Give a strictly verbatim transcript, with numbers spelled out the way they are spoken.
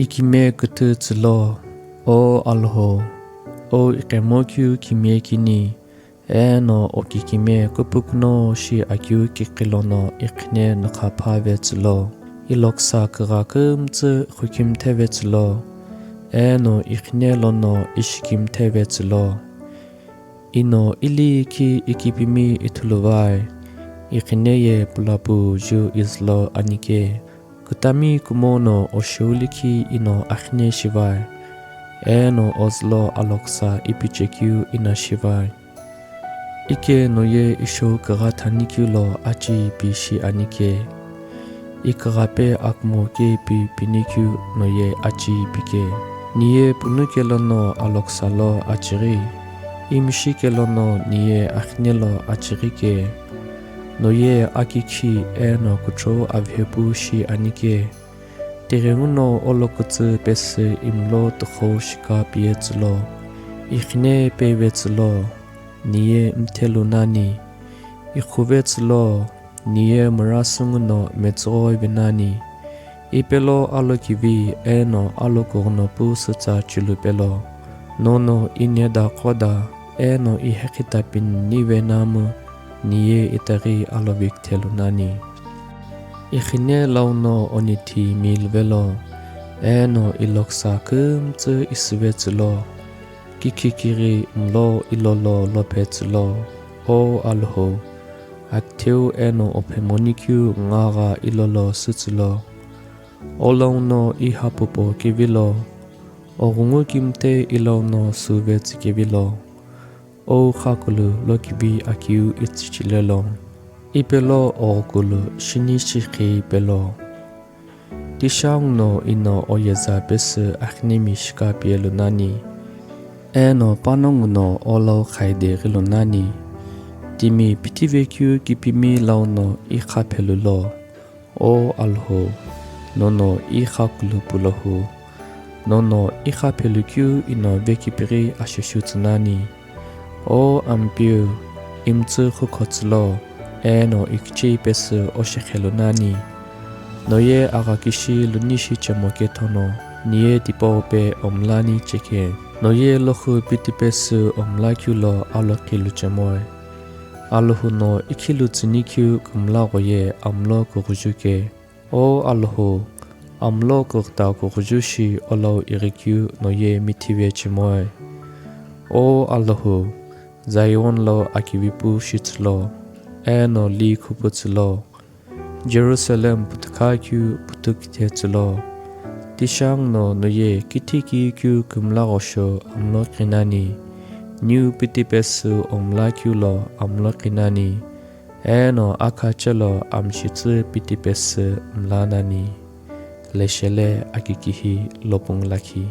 Ikime küthü tsülo, O Alhou, O iqemo keu kimiye kini, eno okikime küpüküno shi akeu kiqi lono iqhine nükha phave tsülo. Iloksa kügha kümtsü xukimtheve tsülo, eno iqhine lono ishikimtheve tsülo. Ino ilikhi ikipimi ithuluvai, iqhine ye pulapu ju izülo anike. Kütami kumono osheu likhi ino axine shivai, eno ozülo aloksa ipichekeu ino shivai. Ike noye ishou kügha thanikeu lo achi ipi shi anike. Iküghape akumo kepi pinikeu noye achi ipike. Niye punuke lono aloksa lo achighi, imshike lono niye axine lo achighi ke. Noye akikhi eno kuchou avhepu shi anike. Tighenguno olokütsü pesü imlo tukhou shika piye tsülo, iqhine peve tsülo, niye mthelu nani. Ikhuve tsülo, niye mürasü nguno metsüghoi venani. Ipelo alokivi eno alokughuno pu sütsa chilupelo, nono ineda qoda eno iheqhita pini venamu niye itaghi alovikthelu nani. Iqhine launo onithi miluvelo, eno iloksa kümtsü isüve tsülo, kikhikighi mlo ilolo lophe tsülo, O Alhou, aktheu eno ophemoni keu ngagha ilolo sütsülo. O launo ihapupo kevilo, oghungu kimthe ilauno suve tsükevilo. O khakulu lokivi akeu itsüchilelo, ipelo oghukulu shini shikhi pelo. Tishanguno ino oyeza pesü axinemi shika pielu nani, eno panonguno olau khaide ghilu nani. Timi pithivekeu kipimi launo iqha phelulo, O Alhou, nono iqha kulupulo hu, nono iqha phelukeu ino vekipighi asheshu tsünani. O Ampeu, imtsü khukho tsülo, eno ikichei pesü oshexelu nani. Noye aghakishi lunishi chemo kethono, niye tipau pe omlani cheke. Noye lohu piti pesü omlakeu lo aloqhi luchemoi. Alhou no ikhilu tsünikeu kümlaghoye amlo kughuju ke. O Alhou, amlo kughta kughuju shi olau ighikeu noye mithive chemoi. O Alhou, Zion lo akivipu shi tsülo, eno li khupu tsülo. Jerusalem putukha keu putukithe tsülo. Tishanguno noye kithi kikeu kümlaghosho amlo qinani. Niu piti pesü omlakeu lo amlo qinani. Eno akhachelo amshitsü piti pesü mla nani. Leshele akikihi lopung lakhi.